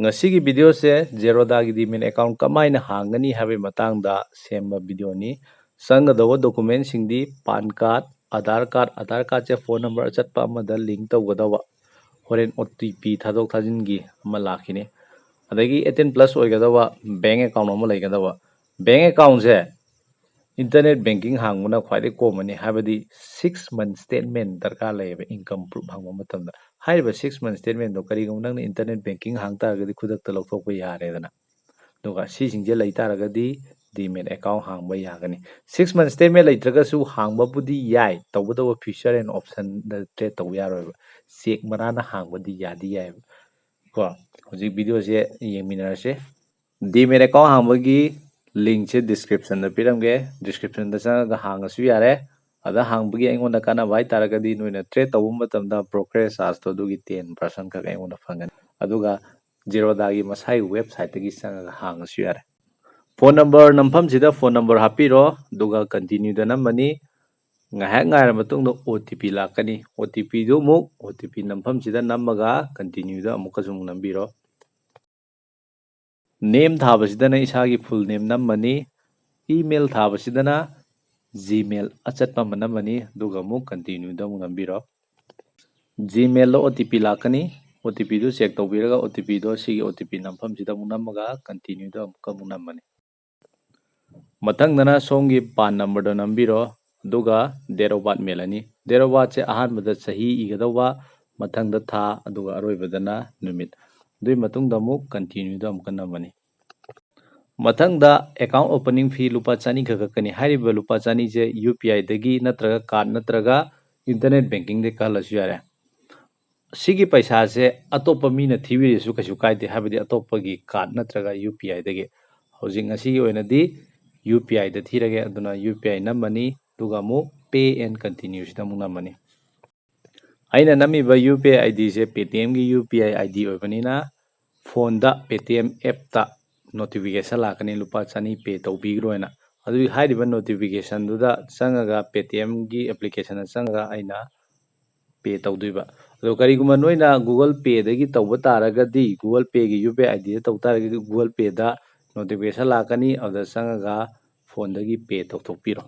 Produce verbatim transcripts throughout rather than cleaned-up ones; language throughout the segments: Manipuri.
ꯉꯁꯤꯒꯤ ꯚꯤꯗꯤꯑꯣꯁꯦ ꯖꯦꯔꯣꯗꯥꯒꯤ ꯗꯤꯃꯦꯠ ꯑꯦꯀꯥꯎꯟ ꯀꯃꯥꯏꯅ ꯍꯥꯡꯒꯅꯤ ꯍꯥꯏꯕꯒꯤ ꯃꯇꯥꯡꯗ ꯁꯦꯝꯕ ꯚꯤꯗꯤꯑꯣꯅꯤ꯫ ꯆꯪꯒꯗꯧꯕ ꯗꯣꯀꯨꯃꯦꯟꯁꯤꯡꯗꯤ PAN card, Aadhaar card, Aadhaar ꯀꯥꯔꯗꯁꯦ ꯐꯣꯟ ꯅꯝꯕꯔ ꯑꯆꯠꯄ ꯑꯃꯗ ꯂꯤꯡ ꯇꯧꯒꯗꯧꯕ, ꯍꯣꯔꯦꯟ ꯑꯣ ꯇꯤ ꯄꯤ ꯊꯥꯗꯣꯛ ꯊꯥꯖꯤꯟꯒꯤ ꯑꯃ ꯂꯥꯛꯈꯤꯅꯤ, ꯑꯗꯒꯤ ꯑꯩꯠꯇꯤꯟ ꯄ꯭ꯂꯁ ꯑꯣꯏꯒꯗꯧꯕ ꯕꯦꯡ ꯑꯦꯀꯥꯎꯟ ꯑꯃ ꯂꯩꯒꯗꯧꯕ꯫ ꯕꯦꯡ ꯑꯦꯀꯥꯎꯟꯁꯦ ꯏꯟꯇꯔꯅꯦꯠ ꯕꯦꯡꯀꯤꯡ ꯍꯥꯡꯕꯅ ꯈ꯭ꯋꯥꯏꯗꯒꯤ ꯀꯣꯝꯕꯅꯤ, ꯍꯥꯏꯕꯗꯤ ꯁꯤꯛꯁ ꯃꯟ ꯁ꯭ꯇꯦꯠꯃꯦꯟ ꯗꯔꯀꯥꯔ ꯂꯩꯌꯦꯕ ꯏꯟꯀꯝ ꯄ꯭ꯔꯨꯐ ꯍꯪꯕ ꯃꯇꯝꯗ꯫ ꯍꯥꯏꯔꯤꯕ ꯁꯤꯛꯁ ꯃꯟ ꯁ꯭ꯇꯦꯠꯃꯦꯟꯗꯣ ꯀꯔꯤꯒꯨꯝꯕ ꯅꯪꯅ ꯏꯟꯇꯔꯅꯦꯠ ꯕꯦꯡꯀꯤꯡ ꯍꯥꯡ ꯇꯥꯔꯒꯗꯤ ꯈꯨꯗꯛꯇ ꯂꯧꯊꯣꯛꯄ ꯌꯥꯔꯦꯗꯅ꯫ ꯑꯗꯨꯒ ꯁꯤꯁꯤꯡꯁꯦ ꯂꯩ ꯇꯥꯔꯒꯗꯤ ꯗꯤꯃꯦꯠ ꯑꯦꯀꯥꯎꯟ ꯍꯥꯡꯕ ꯌꯥꯒꯅꯤ꯫ ꯁꯤꯛꯁ ꯃꯟ ꯁ꯭ꯇꯦꯠꯃꯦꯟ ꯂꯩꯇ꯭ꯔꯒꯁꯨ ꯍꯥꯡꯕꯕꯨꯗꯤ ꯌꯥꯏ, ꯇꯧꯕꯇꯕꯨ ꯐ꯭ꯌꯨꯆꯔ ꯑꯦꯟ ꯑꯣꯞꯁꯟꯗ ꯇ꯭ꯔꯦꯠ ꯇꯧꯕ ꯌꯥꯔꯣꯏꯕ꯫ ꯆꯦꯛ ꯃꯅꯥꯅ ꯍꯥꯡꯕꯗꯤ ꯌꯥꯗꯤ ꯌꯥꯏꯕ꯫ ꯀꯣ, ꯍꯧꯖꯤꯛ ꯚꯤꯗꯤꯑꯣꯁꯦ ꯌꯦꯡꯃꯤꯟꯅꯔꯁꯦ꯫ ꯗꯤꯃꯦꯠ ꯑꯦꯀꯥꯎꯟ ꯍꯥꯡꯕꯒꯤ ꯂꯤꯡꯁꯦ ꯗꯤꯁꯀ꯭ꯔꯤꯞꯁꯟꯗ ꯄꯤꯔꯝꯒꯦ, ꯗꯤꯁꯀ꯭ꯔꯤꯞꯁꯟꯗ ꯆꯪꯉꯒ ꯍꯥꯡꯉꯁꯨ ꯌꯥꯔꯦ꯫ ꯑꯗ ꯍꯥꯡꯕꯒꯤ ꯑꯩꯉꯣꯟꯗ ꯀꯥꯟꯅꯕ ꯍꯥꯏꯇꯥꯔꯒꯗꯤ ꯅꯣꯏꯅ ꯇ꯭ꯔꯦꯠ ꯇꯧꯕ ꯃꯇꯝꯗ ꯕ꯭ꯔꯣꯀꯔꯦꯖ ꯆꯥꯔꯖꯇꯣ ꯑꯗꯨꯒꯤ ꯇꯦꯟ ꯄꯥꯔꯁꯦꯟ ꯈꯛ ꯑꯩꯉꯣꯟꯗ ꯐꯪꯒꯅꯤ꯫ ꯑꯗꯨꯒ ꯖꯦꯔꯣꯗꯥꯒꯤ ꯃꯁꯥꯒꯤ ꯋꯦꯕꯁꯥꯏꯠꯇꯒꯤ ꯆꯪꯉꯒ ꯍꯥꯡꯉꯁꯨ ꯌꯥꯔꯦ꯫ ꯐꯣꯟ ꯅꯝꯕꯔ ꯅꯝꯐꯝꯁꯤꯗ ꯐꯣꯟ ꯅꯝꯕꯔ ꯍꯥꯞꯄꯤꯔꯣ, ꯑꯗꯨꯒ ꯀꯟꯇꯤꯅ꯭ꯌꯨꯗ ꯅꯝꯃꯅꯤ꯫ ꯉꯥꯏꯍꯥꯛ ꯉꯥꯏꯔ ꯃꯇꯨꯡꯗ ꯑꯣ ꯇꯤ ꯄꯤ ꯂꯥꯛꯀꯅꯤ꯫ ꯑꯣ ꯇꯤ ꯄꯤꯗꯨ ꯑꯃꯨꯛ ꯑꯣ ꯇꯤ ꯄꯤ ꯅꯝꯐꯝꯁꯤꯗ ꯅꯝꯃꯒ ꯀꯟꯇꯤꯅ꯭ꯌꯨꯗ ꯑꯃꯨꯛꯀꯁꯨ ꯑꯃꯨꯛ ꯅꯝꯕꯤꯔꯣ꯫ ꯅꯦꯝ ꯊꯥꯕꯁꯤꯗꯅ ꯏꯁꯥꯒꯤ ꯐꯨꯜ ꯅꯦꯝ ꯅꯝꯃꯅꯤ꯫ ꯏꯃꯦꯜ ꯊꯥꯕꯁꯤꯗꯅ ꯖꯤꯃꯦꯜ ꯑꯆꯠꯄ ꯑꯃ ꯅꯝꯃꯅꯤ, ꯑꯗꯨꯒ ꯑꯃꯨꯛ ꯀꯟꯇꯤꯅ꯭ꯌꯨꯗ ꯑꯃꯨꯛ ꯅꯝꯕꯤꯔꯣ꯫ ꯖꯤꯃꯦꯜꯗ ꯑꯣ ꯇꯤ ꯄꯤ ꯂꯥꯛꯀꯅꯤ꯫ ꯑꯣ ꯇꯤ ꯄꯤꯗꯨ ꯆꯦꯛ ꯇꯧꯕꯤꯔꯒ ꯑꯣ ꯇꯤ ꯄꯤꯗꯣ ꯁꯤꯒꯤ ꯑꯣ ꯇꯤ ꯄꯤ ꯅꯝꯐꯝꯁꯤꯗ ꯑꯃꯨꯛ ꯅꯝꯃꯒ ꯀꯟꯇꯤꯅ꯭ꯌꯨꯗ ꯑꯃꯨꯛꯀ ꯑꯃꯨꯛ ꯅꯝꯃꯅꯤ꯫ ꯃꯊꯪꯗꯅ ꯁꯣꯝꯒꯤ ꯄꯥꯟ ꯅꯝꯕꯔꯗꯣ ꯅꯝꯕꯤꯔꯣ, ꯑꯗꯨꯒ ꯗꯦꯠ ꯑꯣꯐ ꯕꯥꯔꯠ ꯃꯦꯜꯂꯅꯤ꯫ ꯗꯦꯠ ꯑꯣꯐ ꯕꯥꯔꯠꯁꯦ ꯑꯍꯥꯟꯕꯗ ꯆꯍꯤ ꯏꯒꯗꯧꯕ, ꯃꯊꯪꯗ ꯊꯥ, ꯑꯗꯨꯒ ꯑꯔꯣꯏꯕꯗꯅ ꯅꯨꯃꯤꯠ꯫ ꯑꯗꯨꯒꯤ ꯃꯇꯨꯡꯗ ꯑꯃꯨꯛ ꯀꯟꯇꯤꯅ꯭ꯌꯨꯗ ꯑꯃꯨꯛꯀ ꯅꯝꯃꯅꯤ꯫ ꯃꯊꯪꯗ ꯑꯦꯀꯥꯎꯟ ꯑꯣꯄꯅꯤꯡ ꯐꯤ ꯂꯨꯄꯥ ꯆꯅꯤ ꯈꯛ ꯀꯛꯀꯅꯤ꯫ ꯍꯥꯏꯔꯤꯕ ꯂꯨꯄꯥ ꯆꯅꯤꯁꯦ ꯌꯨ ꯄꯤ ꯑꯥꯏꯗꯒꯤ ꯅꯠꯇ꯭ꯔꯒ ꯀꯥꯔꯗ ꯅꯠꯇ꯭ꯔꯒ ꯏꯟꯇꯔꯅꯦꯠ ꯕꯦꯡꯀꯤꯡꯗꯒꯤ ꯀꯛꯍꯜꯂꯁꯨ ꯌꯥꯔꯦ꯫ ꯁꯤꯒꯤ ꯄꯩꯁꯥꯁꯦ ꯑꯇꯣꯞꯄ ꯃꯤꯅ ꯊꯤꯕꯤꯔꯁꯨ ꯀꯩꯁꯨ ꯀꯥꯏꯗꯦ, ꯍꯥꯏꯕꯗꯤ ꯑꯇꯣꯞꯄꯒꯤ ꯀꯥꯔꯗ ꯅꯠꯇ꯭ꯔꯒ ꯌꯨ ꯄꯤ ꯑꯥꯏꯗꯒꯤ꯫ ꯍꯧꯖꯤꯛ ꯉꯁꯤꯒꯤ ꯑꯣꯏꯅꯗꯤ ꯌꯨ ꯄꯤ ꯑꯥꯏꯗ ꯊꯤꯔꯒꯦ, ꯑꯗꯨꯅ ꯌꯨ ꯄꯤ ꯑꯥꯏ ꯅꯝꯃꯅꯤ, ꯑꯗꯨꯒ ꯑꯃꯨꯛ Pay and Continueꯁꯤꯗ ꯑꯃꯨꯛ ꯅꯝꯃꯅꯤ꯫ ꯑꯩꯅ ꯅꯝꯃꯤꯕ ꯌꯨ ꯄꯤ ꯑꯥꯏ ꯑꯥꯏ ꯗꯤꯁꯦ ꯄꯦ ꯇꯤ ꯑꯦꯝꯒꯤ U P I I D ꯑꯣꯏꯕꯅꯤꯅ ꯐꯣꯟꯗ P T M app notification ꯂꯥꯛꯀꯅꯤ, ꯂꯨꯄꯥ ꯆꯅꯤ ꯄꯦ ꯇꯧꯕꯤꯈ꯭ꯔꯣ ꯍꯥꯏꯅ꯫ ꯑꯗꯨꯒꯤ ꯍꯥꯏꯔꯤꯕ ꯅꯣꯇꯤꯐꯤꯀꯦꯁꯟꯗꯨꯗ ꯆꯪꯉꯒ ꯄꯦ ꯇꯤ ꯑꯦꯝꯒꯤ ꯑꯦꯄ꯭ꯂꯤꯀꯦꯁꯟꯗ ꯆꯪꯉꯒ ꯑꯩꯅ ꯄꯦ ꯇꯧꯗꯣꯏꯕ꯫ ꯑꯗꯣ ꯀꯔꯤꯒꯨꯝꯕ ꯅꯣꯏꯅ Google Pay ꯗꯒꯤ ꯇꯧꯕ ꯇꯥꯔꯒꯗꯤ, Google Pay ꯒꯤ UPI ID ꯗ ꯇꯧ ꯇꯥꯔꯒꯗꯤ, Google Pay ꯗ notification ꯂꯥꯛꯀꯅꯤ, ꯑꯗꯨꯗ ꯆꯪꯉꯒ phone ꯗꯒꯤ pay ꯇꯧꯊꯣꯛꯄꯤꯔꯣ꯫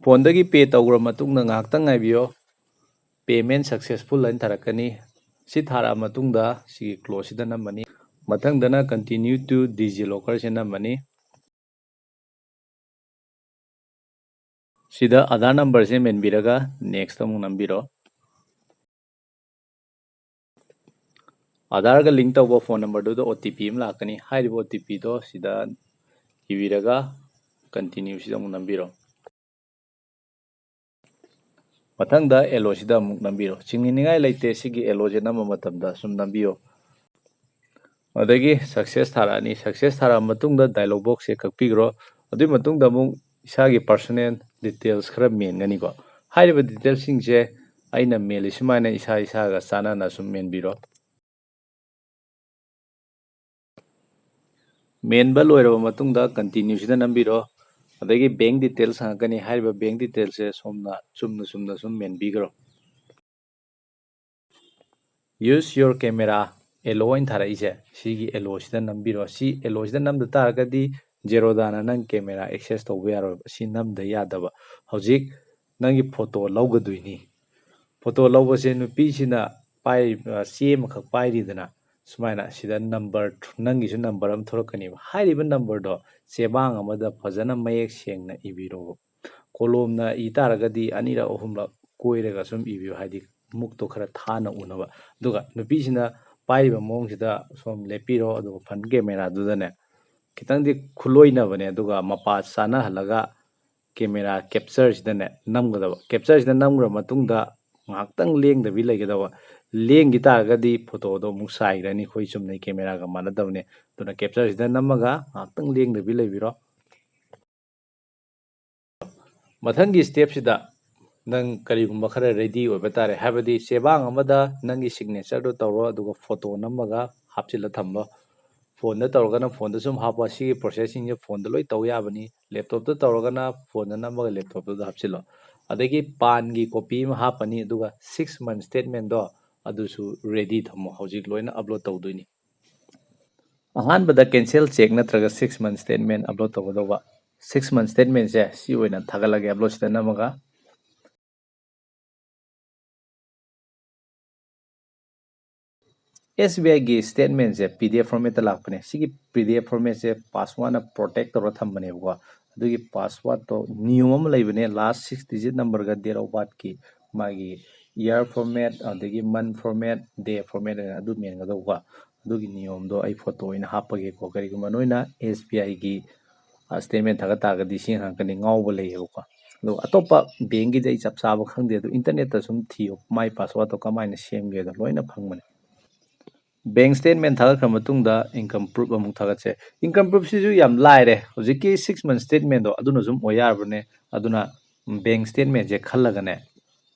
Phone ꯗꯒꯤ pay ꯇꯧꯈ꯭ꯔ ꯃꯇꯨꯡꯗ ꯉꯥꯏꯍꯥꯛꯇꯪ ꯉꯥꯏꯕꯤꯌꯣ꯫ Payment successful ꯍꯥꯏꯅ ꯊꯥꯔꯛꯀꯅꯤ꯫ ꯁꯤ ꯊꯥꯔꯛꯑ ꯃꯇꯨꯡꯗ ꯁꯤꯒꯤ close ꯁꯤꯗ ꯅꯝꯃꯅꯤ꯫ ꯃꯊꯪꯗꯅ continue to DigiLocker ꯁꯦ ꯅꯝꯃꯅꯤ꯫ ꯁꯤꯗ Aadhaar number ꯁꯦ ꯃꯦꯟꯕꯤꯔꯒ next ꯑꯃꯨꯛ ꯅꯝꯕꯤꯔꯣ꯫ Aadhaar ꯒ link ꯇꯧꯕ phone number ꯗꯨꯗ OTP ꯑꯃ ꯂꯥꯛꯀꯅꯤ꯫ ꯍꯥꯏꯔꯤꯕ OTP ꯗꯣ ꯁꯤꯗ ꯏꯕꯤꯔꯒ continue ꯁꯤꯗ ꯑꯃꯨꯛ ꯅꯝꯕꯤꯔꯣ꯫ ꯃꯊꯪꯗ allow ꯁꯤꯗ ꯑꯃꯨꯛ ꯅꯝꯕꯤꯔꯣ꯫ ꯆꯤꯡꯅꯅꯤꯡꯉꯥꯏ ꯂꯩꯇꯦ, ꯁꯤꯒꯤ allow ꯁꯦ ꯅꯝꯕ ꯃꯇꯝꯗ ꯁꯨꯝ ꯅꯝꯕꯤꯌꯣ꯫ ꯑꯗꯒꯤ success ꯊꯥꯔꯛꯑꯅꯤ꯫ Success ꯊꯥꯔꯛꯑ ꯃꯇꯨꯡꯗ dialog box ꯁꯦ ꯀꯛꯄꯤꯈ꯭ꯔꯣ꯫ ꯑꯗꯨꯒꯤ ꯃꯇꯨꯡꯗ ꯑꯃꯨꯛ ꯏꯁꯥꯒꯤ personal details ꯈꯔ ꯃꯦꯟꯒꯅꯤꯀꯣ꯫ ꯍꯥꯏꯔꯤꯕ details ꯁꯤꯡꯁꯦ ꯑꯩꯅ ꯃꯦꯜꯂꯤ ꯁꯨꯃꯥꯏꯅ ꯏꯁꯥ ꯏꯁꯥꯒ ꯆꯥꯟꯅꯅ ꯁꯨꯝ ꯃꯦꯟꯕꯤꯔꯣ꯫ ꯃꯦꯟꯕ ꯂꯣꯏꯔꯕ ꯃꯇꯨꯡꯗ continue ꯁꯤꯗ ꯅꯝꯕꯤꯔꯣ꯫ ꯑꯗꯒꯤ bank details ꯍꯪꯉꯛꯀꯅꯤ꯫ ꯍꯥꯏꯔꯤꯕ bank details ꯁꯦ ꯁꯣꯝꯅ ꯆꯨꯝꯅ ꯆꯨꯝꯅ ꯁꯨꯝ ꯃꯦꯟꯕꯤꯈ꯭ꯔꯣ꯫ Use your camera, allow ꯑꯣꯏꯅ ꯊꯥꯔꯛꯏꯁꯦ, ꯁꯤꯒꯤ allow ꯁꯤꯗ ꯅꯝꯕꯤꯔꯣ꯫ ꯁꯤ allow ꯁꯤꯗ ꯅꯝꯗ ꯇꯥꯔꯒꯗꯤ Zerodha ꯅ ꯅꯪ camera access ꯇꯧꯕ ꯌꯥꯔꯣꯏꯕ꯫ ꯁꯤ ꯅꯝꯗ ꯌꯥꯗꯕ꯫ ꯍꯧꯖꯤꯛ ꯅꯪꯒꯤ photo ꯂꯧꯒꯗꯣꯏꯅꯤ꯫ Photo ꯂꯧꯕꯁꯦ ꯅꯨꯄꯤꯁꯤꯅ ꯄꯥꯏꯔꯤꯕ, ꯆꯦ ꯑꯃꯈꯛ ꯄꯥꯏꯔꯤꯗꯅ, ꯁꯨꯃꯥꯏꯅ ꯁꯤꯗ number, ꯅꯪꯒꯤꯁꯨ number ꯑꯃ ꯊꯣꯛꯂꯛꯀꯅꯦꯕ꯫ ꯍꯥꯏꯔꯤꯕ number ꯗꯣ ꯆꯦꯕꯥꯡ ꯑꯃꯗ ꯐꯖꯅ ꯃꯌꯦꯛ ꯁꯦꯡꯅ ꯏꯕꯤꯔꯣꯕ꯫ ꯀꯣꯂꯣꯝꯅ ꯏ ꯇꯥꯔꯒꯗꯤ ꯑꯅꯤꯔꯛ ꯑꯍꯨꯝꯂꯛ ꯀꯣꯏꯔꯒ ꯁꯨꯝ ꯏꯕꯤꯌꯨ, ꯍꯥꯏꯗꯤ ꯃꯨꯛꯇꯣ ꯈꯔ ꯊꯥꯅ ꯎꯅꯕ꯫ ꯑꯗꯨꯒ ꯅꯨꯄꯤꯁꯤꯅ ꯄꯥꯏꯔꯤꯕ ꯃꯑꯣꯡꯁꯤꯗ ꯁꯣꯝ ꯂꯦꯞꯄꯤꯔꯣ, ꯑꯗꯨꯒ front camera ꯗꯨꯗꯅꯦ ꯈꯤꯇꯪꯗꯤ ꯈꯨꯂꯣꯏꯅꯕꯅꯦ, ꯑꯗꯨꯒ ꯃꯄꯥ ꯆꯥꯅꯍꯜꯂꯒ camera capture ꯁꯤꯗꯅꯦ ꯅꯝꯒꯗꯕ꯫ Capture ꯁꯤꯗ ꯅꯝꯈ꯭ꯔ ꯃꯇꯨꯡꯗ ꯉꯥꯏꯍꯥꯛꯇꯪ ꯂꯦꯡꯗꯕꯤ ꯂꯩꯒꯗꯕ꯫ ꯂꯦꯡꯈꯤ ꯇꯥꯔꯒꯗꯤ photo ꯗꯣ ꯑꯃꯨꯛ ꯆꯥꯏꯈ꯭ꯔꯅꯤ, ꯑꯩꯈꯣꯏ ꯆꯨꯝꯅꯩ camera ꯒ ꯃꯥꯟꯅꯗꯕꯅꯦ꯫ ꯑꯗꯨꯅ capture ꯁꯤꯗ ꯅꯝꯃꯒ ꯉꯥꯏꯍꯥꯛꯇꯪ ꯂꯦꯡꯗꯕꯤ ꯂꯩꯕꯤꯔꯣ꯫ ꯃꯊꯪꯒꯤ step ꯁꯤꯗ ꯅꯪ ꯀꯔꯤꯒꯨꯝꯕ ꯈꯔ ready ꯑꯣꯏꯕ ꯇꯥꯔꯦ, ꯍꯥꯏꯕꯗꯤ ꯆꯦꯕꯥꯡ ꯑꯃꯗ ꯅꯪꯒꯤ signature ꯗꯣ ꯇꯧꯔꯣ, ꯑꯗꯨꯒ photo ꯅꯝꯃꯒ ꯍꯥꯞꯆꯤꯜꯂ ꯊꯝꯃꯣ꯫ Phone ꯗ ꯇꯧꯔꯒꯅ phone ꯗ ꯁꯨꯝ ꯍꯥꯞꯄꯣ꯫ ꯁꯤꯒꯤ process ꯁꯤꯡꯁꯦ phone ꯗ ꯂꯣꯏ ꯇꯧ ꯌꯥꯕꯅꯤ꯫ Laptop ꯇ ꯇꯧꯔꯒꯅ phone ꯗ ꯅꯝꯃꯒ laptop ꯇꯨꯗ ꯍꯥꯞꯆꯤꯜꯂꯣ꯫ ꯑꯗꯒꯤ ꯄꯥꯟꯒꯤ ꯀꯣꯄꯤ ꯑꯃ ꯍꯥꯞꯄꯅꯤ, ꯑꯗꯨꯒ ꯁꯤꯛꯁ ꯃꯟ ꯁ꯭ꯇꯦꯠꯃꯦꯟꯗꯣ ꯑꯗꯨꯁꯨ ꯔꯦꯗꯤ ꯊꯝꯃꯣ, ꯍꯧꯖꯤꯛ ꯂꯣꯏꯅ ꯑꯞꯂꯣꯗ ꯇꯧꯗꯣꯏꯅꯤ꯫ ꯑꯍꯥꯟꯕꯗ ꯀꯦꯟꯁꯦꯜ ꯆꯦꯛ ꯅꯠꯇ꯭ꯔꯒ ꯁꯤꯛꯁ ꯃꯟ ꯁ꯭ꯇꯦꯠꯃꯦꯟ ꯑꯞꯂꯣꯗ ꯇꯧꯒꯗꯧꯕ꯫ ꯁꯤꯛꯁ ꯃꯟ ꯁ꯭ꯇꯦꯠꯃꯦꯟꯁꯦ ꯁꯤ ꯑꯣꯏꯅ ꯊꯥꯒꯠꯂꯒꯦ, ꯑꯞꯂꯣꯗꯁꯤꯗ ꯅꯝꯃꯒ꯫ ꯑꯦꯁ ꯕꯤ ꯑꯥꯏꯒꯤ ꯁ꯭ꯇꯦꯠꯃꯦꯟꯁꯦ ꯄꯤ ꯗꯤ ꯑꯦꯐ ꯐꯣꯔꯃꯦꯠꯇ ꯂꯥꯛꯄꯅꯦ꯫ ꯁꯤꯒꯤ ꯄꯤ ꯗꯤ ꯑꯦꯐ ꯐꯣꯔꯃꯦꯠꯁꯦ ꯄꯥꯁꯋꯥꯔꯗꯅ ꯄ꯭ꯔꯣꯇꯦꯛ ꯇꯧꯔ ꯊꯝꯕꯅꯦꯕꯀꯣ꯫ ꯑꯗꯨꯒꯤ ꯄꯥꯁꯋꯥꯔꯗꯇꯣ ꯅꯤꯌꯣꯝ ꯑꯃ ꯂꯩꯕꯅꯦ, ꯂꯥꯁ ꯁꯤꯛꯁ ꯗꯤꯖꯤꯠ ꯅꯝꯕꯔꯒ ꯗꯦꯠ ꯑꯣꯐ ꯕꯥꯔꯠꯀꯤ ꯃꯥꯒꯤ ꯏꯌꯥꯔ ꯐꯣꯔꯃꯦꯠ, ꯑꯗꯒꯤ ꯃꯟ ꯐꯣꯔꯃꯦꯠ, ꯗꯦ ꯐꯣꯔꯃꯦꯠ ꯑꯅ ꯑꯗꯨ ꯃꯦꯟꯒꯗꯧꯕ꯫ ꯑꯗꯨꯒꯤ ꯅꯤꯌꯣꯝꯗꯣ ꯑꯩ ꯐꯣꯇꯣ ꯑꯣꯏꯅ ꯍꯥꯞꯄꯒꯦꯀꯣ꯫ ꯀꯔꯤꯒꯨꯝꯕ ꯅꯣꯏꯅ ꯑꯦꯁ ꯕꯤ ꯑꯥꯏꯒꯤ ꯁ꯭ꯇꯦꯠꯃꯦꯟ ꯊꯥꯒꯠ ꯇꯥꯔꯒꯗꯤ ꯁꯤ ꯍꯪꯉꯛꯀꯅꯤ, ꯉꯥꯎꯕ ꯂꯩꯌꯦꯕꯀꯣ꯫ ꯑꯗꯣ ꯑꯇꯣꯞꯄ ꯕꯦꯡꯒꯤꯗꯤ ꯑꯩ ꯆꯞ ꯆꯥꯕ ꯈꯪꯗꯦ, ꯑꯗꯣ ꯏꯟꯇꯔꯅꯦꯠꯇ ꯁꯨꯝ ꯊꯤꯌꯣ, ꯃꯥꯏ ꯄꯥꯁꯋꯥꯔꯗꯇꯣ ꯀꯃꯥꯏꯅ ꯁꯦꯝꯒꯦꯗꯣ ꯂꯣꯏꯅ ꯐꯪꯕꯅꯦ꯫ ꯕꯦꯡ ꯁ꯭ꯇꯦꯠꯃꯦꯟ ꯊꯥꯒꯠꯈ꯭ꯔ ꯃꯇꯨꯡꯗ ꯏꯟꯀꯝ ꯄ꯭ꯔꯨꯐ ꯑꯃꯨꯛ ꯊꯥꯒꯠꯁꯦ꯫ ꯏꯟꯀꯝ ꯄ꯭ꯔꯨꯐꯁꯤꯁꯨ ꯌꯥꯝ ꯂꯥꯏꯔꯦ, ꯍꯧꯖꯤꯛꯀꯤ ꯁꯤꯛꯁ ꯃꯟ ꯁ꯭ꯇꯦꯠꯃꯦꯟꯗꯣ ꯑꯗꯨꯅ ꯁꯨꯝ ꯑꯣꯏ ꯌꯥꯔꯕꯅꯦ꯫ ꯑꯗꯨꯅ ꯕꯦꯡ ꯁ꯭ꯇꯦꯠꯃꯦꯟꯁꯦ ꯈꯜꯂꯒꯅꯦ,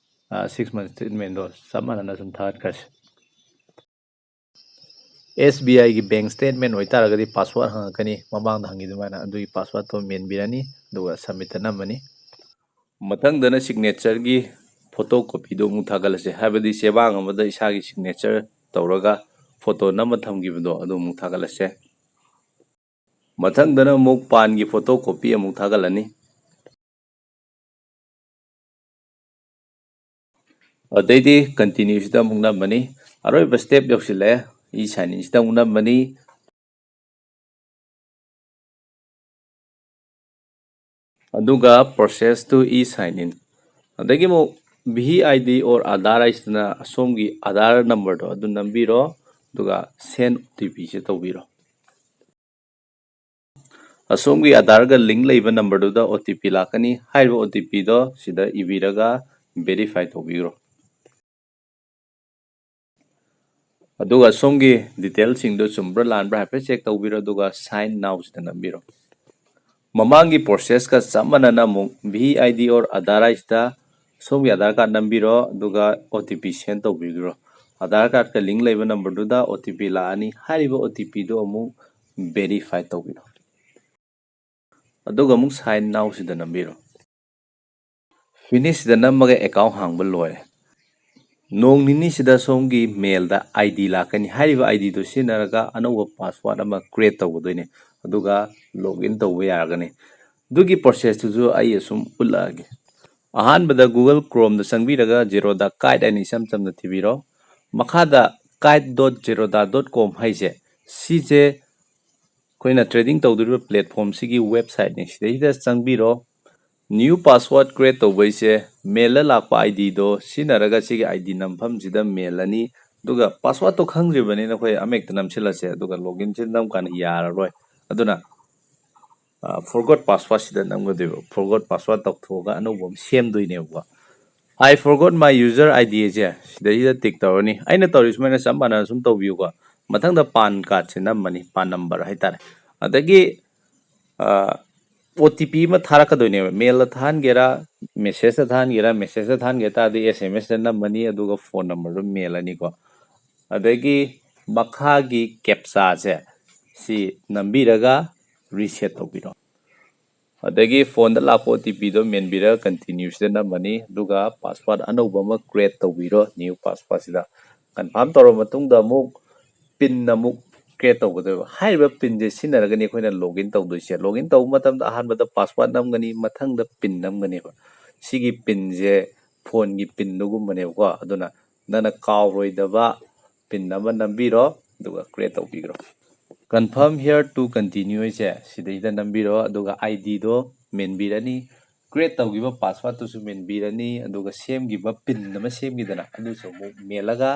ꯁꯤꯛꯁ ꯃꯟ ꯁ꯭ꯇꯦꯠꯃꯦꯟꯗꯣ ꯆꯞ ꯃꯥꯟꯅꯅ ꯁꯨꯝ ꯊꯥꯒꯠꯈ꯭ꯔꯁꯦ꯫ ꯑꯦꯁ ꯕꯤ ꯑꯥꯏꯒꯤ ꯕꯦꯡ ꯁ꯭ꯇꯦꯠꯃꯦꯟ ꯑꯣꯏꯇꯥꯔꯒꯗꯤ ꯄꯥꯁꯋꯥꯔꯗ ꯍꯪꯉꯛꯀꯅꯤ, ꯃꯃꯥꯡꯗ ꯍꯪꯉꯤ ꯑꯗꯨꯃꯥꯏꯅ꯫ ꯑꯗꯨꯒꯤ ꯄꯥꯁꯋꯥꯔꯗꯇꯣ ꯃꯦꯟꯕꯤꯔꯅꯤ, ꯑꯗꯨꯒ ꯁꯕꯃꯤꯠꯇ ꯅꯝꯃꯅꯤ꯫ ꯃꯊꯪꯗꯅ ꯁꯤꯒꯅꯦꯆꯔꯒꯤ ꯐꯣꯇꯣ ꯀꯣꯄꯤꯗꯣ ꯑꯃꯨꯛ ꯊꯥꯒꯠꯂꯁꯦ, ꯍꯥꯏꯕꯗꯤ ꯆꯦꯕꯥꯡ ꯑꯃꯗ ꯏꯁꯥꯒꯤ ꯁꯤꯒꯅꯦꯆꯔ ꯇꯧꯔꯒ ꯐꯣꯇꯣ ꯅꯝꯃ ꯊꯝꯈꯤꯕꯗꯣ ꯑꯗꯨ ꯑꯃꯨꯛ ꯊꯥꯒꯠꯂꯁꯦ꯫ ꯃꯊꯪꯗꯅ ꯑꯃꯨꯛ ꯄꯥꯟꯒꯤ ꯐꯣꯇꯣ ꯀꯣꯄꯤ ꯑꯃꯨꯛ ꯊꯥꯒꯠꯂꯅꯤ꯫ ꯑꯗꯩꯗꯤ ꯀꯟꯇꯤꯅ꯭ꯌꯨꯁꯤꯗ ꯑꯃꯨꯛ ꯅꯝꯃꯅꯤ꯫ ꯑꯔꯣꯏꯕ ꯁ꯭ꯇꯦꯞ ꯌꯧꯁꯤꯜꯂꯛꯑꯦ, ꯏ ꯁꯥꯏꯟ ꯏꯟꯁꯤꯗ ꯑꯃꯨꯛ ꯅꯝꯃꯅꯤ꯫ ꯑꯗꯨꯒ process to e sign in, ꯑꯗꯒꯤ ꯑꯃꯨꯛ V I D or Aadhaar ꯍꯥꯏꯁꯤꯅ ꯑꯁꯣꯝꯒꯤ ꯑꯥꯙꯥꯔ ꯅꯝꯕꯔꯗꯣ ꯑꯗꯨ ꯅꯝꯕꯤꯔꯣ, ꯑꯗꯨꯒ send O T P ꯁꯦ ꯇꯧꯕꯤꯔꯣ꯫ ꯑꯁꯣꯝꯒꯤ ꯑꯥꯙꯥꯔꯒ ꯂꯤꯡ ꯂꯩꯕ ꯅꯝꯕꯔꯗꯨꯗ O T P ꯂꯥꯛꯀꯅꯤ꯫ ꯍꯥꯏꯔꯤꯕ O T P ꯗꯣ ꯁꯤꯗ ꯏꯕꯤꯔꯒ verify ꯇꯧꯕꯤꯈ꯭ꯔꯣ꯫ ꯑꯗꯨꯒ ꯁꯣꯝꯒꯤ ꯗꯤꯇꯦꯜꯁꯤꯡꯗꯣ ꯆꯨꯝꯕ꯭ꯔꯥ ꯂꯥꯟꯕ꯭ꯔꯥ ꯍꯥꯏꯐꯦꯠ ꯆꯦꯛ ꯇꯧꯕꯤꯔꯣ, ꯑꯗꯨꯒ sign now ꯁꯤꯗ ꯅꯝꯕꯤꯔꯣ꯫ ꯃꯃꯥꯡꯒꯤ process ꯀ ꯆꯞ ꯃꯥꯟꯅꯅ ꯑꯃꯨꯛ V I D or Aadhaar ꯍꯥꯏꯁꯤꯗ ꯁꯣꯝꯒꯤ ꯑꯥꯙꯥꯔ ꯀꯥꯔꯗ ꯅꯝꯕꯤꯔꯣ, ꯑꯗꯨꯒ O T P send ꯇꯧꯕꯤꯈ꯭ꯔꯣ꯫ ꯑꯥꯙꯥꯔ ꯀꯥꯔꯗꯀ ꯂꯤꯡ ꯂꯩꯕ ꯅꯝꯕꯔꯗꯨꯗ O T P ꯂꯥꯛꯑꯅꯤ꯫ ꯍꯥꯏꯔꯤꯕ O T P ꯗꯣ ꯑꯃꯨꯛ verify ꯇꯧꯕꯤꯔꯣ꯫ ꯑꯗꯨꯒ ꯑꯃꯨꯛ sign now ꯁꯤꯗ ꯅꯝꯕꯤꯔꯣ꯫ Finish ꯁꯤꯗ ꯅꯝꯃꯒ account ꯍꯥꯡꯕ ꯂꯣꯏꯔꯦ꯫ ꯅꯣꯡ ꯅꯤꯅꯤꯁꯤꯗ ꯁꯣꯝꯒꯤ mail ꯗ ID ꯂꯥꯛꯀꯅꯤ꯫ ꯍꯥꯏꯔꯤꯕ ID ꯗꯨ ꯁꯤꯖꯤꯟꯅꯔꯒ ꯑꯅꯧꯕ password ꯑꯃ create ꯇꯧꯒꯗꯣꯏꯅꯤ, ꯑꯗꯨꯒ login ꯇꯧꯕ ꯌꯥꯔꯒꯅꯤ꯫ ꯑꯗꯨꯒꯤ process ꯇꯨꯁꯨ ꯑꯩ ꯑꯁꯨꯝ ꯎꯠꯂꯛꯑꯒꯦ꯫ ꯑꯍꯥꯟꯕꯗ Google Chrome ꯗ ꯆꯪꯕꯤꯔꯒ Zerodha Kite ꯍꯥꯏꯅ ꯏꯆꯝ ꯆꯝꯅ ꯊꯤꯕꯤꯔꯣ꯫ ꯃꯈꯥꯗ kite dot zerodha dot com ꯍꯥꯏꯁꯦ, ꯁꯤꯁꯦ ꯑꯩꯈꯣꯏꯅ trading ꯇꯧꯗꯣꯔꯤꯕ platform ꯁꯤꯒꯤ website ꯅꯤ꯫ ꯁꯤꯗꯩꯁꯤꯗ ꯆꯪꯕꯤꯔꯣ꯫ New password create ꯇꯧꯕꯩꯁꯦ, mail ꯗ ꯂꯥꯛꯄ ID ꯗꯣ ꯁꯤꯖꯤꯟꯅꯔꯒ ꯁꯤꯒꯤ ID ꯅꯝꯐꯝꯁꯤꯗ ꯃꯦꯜꯂꯅꯤ꯫ ꯑꯗꯨꯒ password ꯇꯣ ꯈꯪꯗ꯭ꯔꯤꯕꯅꯤꯅ ꯑꯩꯈꯣꯏ ꯑꯃꯍꯦꯛꯇ ꯅꯝꯁꯤꯜꯂꯁꯦ, ꯑꯗꯨꯒ login ꯁꯤ ꯅꯝ ꯀꯥꯟꯗ ꯌꯥꯔꯔꯣꯏ꯫ ꯑꯗꯨꯅ forgot password ꯁꯤꯗ ꯅꯝꯒꯗꯣꯏꯕ꯫ Forgot password ꯇꯧꯊꯣꯛꯑꯒ ꯑꯅꯧꯕ ꯑꯃ ꯁꯦꯝꯗꯣꯏꯅꯦꯕꯀꯣ꯫ "I forgot my user ID" ꯁꯦ ꯁꯤꯗꯩꯁꯤꯗ tick ꯇꯧꯔꯅꯤ꯫ ꯑꯩꯅ ꯇꯧꯔꯤ ꯁꯨꯃꯥꯏꯅ ꯆꯞ ꯃꯥꯟꯅꯅ ꯁꯨꯝ ꯇꯧꯕꯤꯌꯨꯀꯣ꯫ ꯃꯊꯪꯗ PAN card ꯁꯦ ꯅꯝꯃꯅꯤ, PAN number ꯍꯥꯏꯇꯥꯔꯦ꯫ ꯑꯗꯒꯤ OTP ꯑꯃ ꯊꯥꯔꯛꯀꯗꯣꯏꯅꯦꯕ꯫ Mail ꯗ ꯊꯥꯍꯟꯒꯦꯔꯥ, message ꯇ ꯊꯥꯍꯟꯒꯦꯔꯥ, message ꯇ ꯊꯥꯍꯟꯒꯦ ꯇꯥꯔꯗꯤ SMS ꯇ ꯅꯝꯃꯅꯤ, ꯑꯗꯨꯒ phone number ꯗꯣ ꯃꯦꯜꯂꯅꯤꯀꯣ꯫ ꯑꯗꯒꯤ ꯃꯈꯥꯒꯤ captcha ꯁꯦ ꯁꯤ ꯅꯝꯕꯤꯔꯒ reset ꯇꯧꯕꯤꯔꯣ꯫ ꯑꯗꯒꯤ phone ꯗ ꯂꯥꯛꯄ OTP ꯗꯣ ꯃꯦꯟꯕꯤꯔꯒ continue ꯁꯤꯗ ꯅꯝꯃꯅꯤ, ꯑꯗꯨꯒ password ꯑꯅꯧꯕ ꯑꯃ create ꯇꯧꯕꯤꯔꯣ꯫ New password ꯁꯤꯗ confirm ꯇꯧꯔꯕ ꯃꯇꯨꯡꯗ ꯑꯃꯨꯛ PIN ꯑꯃꯨꯛ create ꯇꯧꯒꯗꯣꯏꯕ꯫ ꯍꯥꯏꯔꯤꯕ PIN ꯁꯦ ꯁꯤꯖꯤꯟꯅꯔꯒꯅꯤ ꯑꯩꯈꯣꯏꯅ login ꯇꯧꯗꯣꯏꯁꯦ꯫ Login ꯇꯧꯕ ꯃꯇꯝꯗ ꯑꯍꯥꯟꯕꯗ password ꯅꯝꯒꯅꯤ, ꯃꯊꯪꯗ PIN ꯅꯝꯒꯅꯦꯕ꯫ ꯁꯤꯒꯤ PIN ꯁꯦ phone ꯒꯤ PIN ꯗꯨꯒꯨꯝꯕꯅꯦꯕꯀꯣ꯫ ꯑꯗꯨꯅ ꯅꯪꯅ ꯀꯥꯎꯔꯣꯏꯗꯕ PIN ꯑꯃ ꯅꯝꯕꯤꯔꯣ, ꯑꯗꯨꯒ create ꯇꯧꯕꯤꯈ꯭ꯔꯣ꯫ "Confirm here to continue" ꯍꯥꯏꯁꯦ ꯁꯤꯗꯩꯗ ꯅꯝꯕꯤꯔꯣ, ꯑꯗꯨꯒ ID ꯗꯣ ꯃꯦꯟꯕꯤꯔꯅꯤ, create ꯇꯧꯈꯤꯕ password ꯇꯨꯁꯨ ꯃꯦꯟꯕꯤꯔꯅꯤ, ꯑꯗꯨꯒ ꯁꯦꯝꯈꯤꯕ PIN ꯑꯃ ꯁꯦꯝꯈꯤꯗꯅ ꯑꯗꯨꯁꯨ ꯑꯃꯨꯛ ꯃꯦꯜꯂꯒ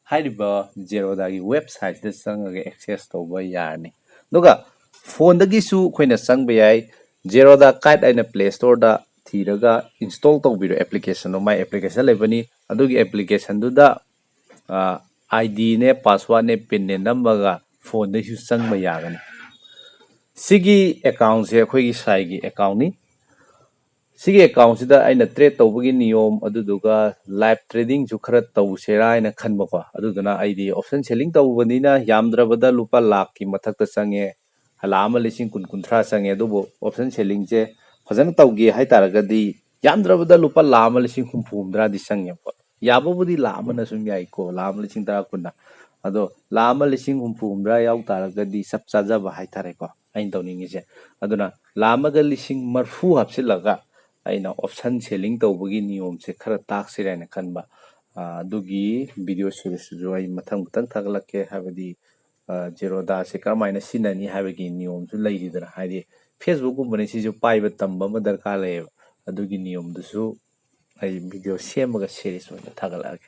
ꯍꯥꯏꯔꯤꯕ Zerodha ꯒꯤ website ꯁꯤꯗ ꯆꯪꯉꯒ access ꯇꯧꯕ ꯌꯥꯔꯅꯤ꯫ ꯑꯗꯨꯒ phone ꯗꯒꯤꯁꯨ ꯑꯩꯈꯣꯏꯅ ꯆꯪꯕ ꯌꯥꯏ꯫ Zerodha Kite ꯍꯥꯏꯅ Play Store ꯗ ꯊꯤꯔꯒ install ꯇꯧꯕꯤꯔꯣ application ꯗꯣ꯫ ꯃꯥꯏ application ꯂꯩꯕꯅꯤ, ꯑꯗꯨꯒꯤ application ꯗꯨꯗ ID ꯅꯦ, password ꯅꯦ, PIN ꯅꯦ ꯅꯝꯃꯒ phone ꯗꯩꯁꯨ ꯆꯪꯕ ꯌꯥꯒꯅꯤ꯫ ꯁꯤꯒꯤ account ꯁꯦ ꯑꯩꯈꯣꯏꯒꯤ ꯁꯥꯏꯒꯤ account ꯅꯤ꯫ ꯁꯤꯒꯤ account ꯁꯤꯗ ꯑꯩꯅ trade ꯇꯧꯕꯒꯤ ꯅꯤꯌꯣꯝ, ꯑꯗꯨꯗꯨꯒ live trading ꯁꯨ ꯈꯔ ꯇꯧꯁꯤꯔꯥ ꯍꯥꯏꯅ ꯈꯟꯕꯀꯣ꯫ ꯑꯗꯨꯗꯨꯅ ꯑꯩꯗꯤ option selling ꯇꯧꯕꯅꯤꯅ ꯌꯥꯝꯗ꯭ꯔꯕꯗ ꯂꯨꯄꯥ ꯂꯥꯛꯀꯤ ꯃꯊꯛꯇ ꯆꯪꯉꯦ, ꯂꯥꯛ ꯑꯃ ꯂꯤꯁꯤꯡ ꯀꯨꯟ, ꯀꯨꯟꯊ꯭ꯔꯥ ꯆꯪꯉꯦ꯫ ꯑꯗꯨꯕꯨ option selling ꯁꯦ ꯐꯖꯅ ꯇꯧꯒꯦ ꯍꯥꯏꯇꯥꯔꯒꯗꯤ ꯌꯥꯝꯗ꯭ꯔꯕꯗ ꯂꯨꯄꯥ ꯂꯥꯈ ꯑꯃ ꯂꯤꯁꯤꯡ ꯍꯨꯝꯐꯨ ꯍꯨꯝꯗ꯭ꯔꯥꯗꯤ ꯆꯪꯉꯦꯕꯀꯣ꯫ ꯌꯥꯕꯕꯨꯗꯤ ꯂꯥꯈ ꯑꯃꯅ ꯁꯨꯝ ꯌꯥꯏꯀꯣ, ꯂꯥꯈ ꯑꯃ ꯂꯤꯁꯤꯡ ꯇꯔꯥ ꯀꯨꯟꯅ꯫ ꯑꯗꯣ ꯂꯥꯈ ꯑꯃ ꯂꯤꯁꯤꯡ ꯍꯨꯝꯐꯨ ꯍꯨꯝꯗ꯭ꯔꯥ ꯌꯥꯎ ꯇꯥꯔꯒꯗꯤ ꯆꯞ ꯆꯥꯖꯕ ꯍꯥꯏꯇꯥꯔꯦꯀꯣ ꯑꯩꯅ ꯇꯧꯅꯤꯡꯉꯤꯁꯦ꯫ ꯑꯗꯨꯅ ꯂꯥꯈ ꯑꯃꯒ ꯂꯤꯁꯤꯡ ꯃꯔꯐꯨ ꯍꯥꯞꯆꯤꯜꯂꯒ ꯑꯩꯅ option selling ꯇꯧꯕꯒꯤ ꯅꯤꯌꯣꯝꯁꯦ ꯈꯔ ꯇꯥꯛꯁꯤꯔꯥ ꯍꯥꯏꯅ ꯈꯟꯕ꯫ ꯑ, ꯑꯗꯨꯒꯤ video series ꯁꯨ ꯑꯩ ꯃꯊꯪ ꯃꯊꯪ ꯊꯥꯒꯠꯂꯛꯀꯦ, ꯍꯥꯏꯕꯗꯤ, ꯑ, Zerodha ꯁꯦ ꯀꯔꯝꯍꯥꯏꯅ ꯁꯤꯖꯤꯟꯅꯅꯤ ꯍꯥꯏꯕꯒꯤ ꯅꯤꯌꯣꯝꯁꯨ ꯂꯩꯔꯤꯗꯅ, ꯍꯥꯏꯗꯤ Facebook ꯀꯨꯝꯕꯅꯤ, ꯁꯤꯁꯨ ꯄꯥꯏꯕ ꯇꯝꯕ ꯑꯃ ꯗꯔꯀꯥꯔ ꯂꯩꯌꯦꯕ꯫ ꯑꯗꯨꯒꯤ ꯅꯤꯌꯣꯝꯗꯨꯁꯨ ꯑꯩ video ꯁꯦꯝꯃꯒ series ꯑꯣꯏꯅ ꯊꯥꯒꯠꯂꯛꯑꯒꯦ꯫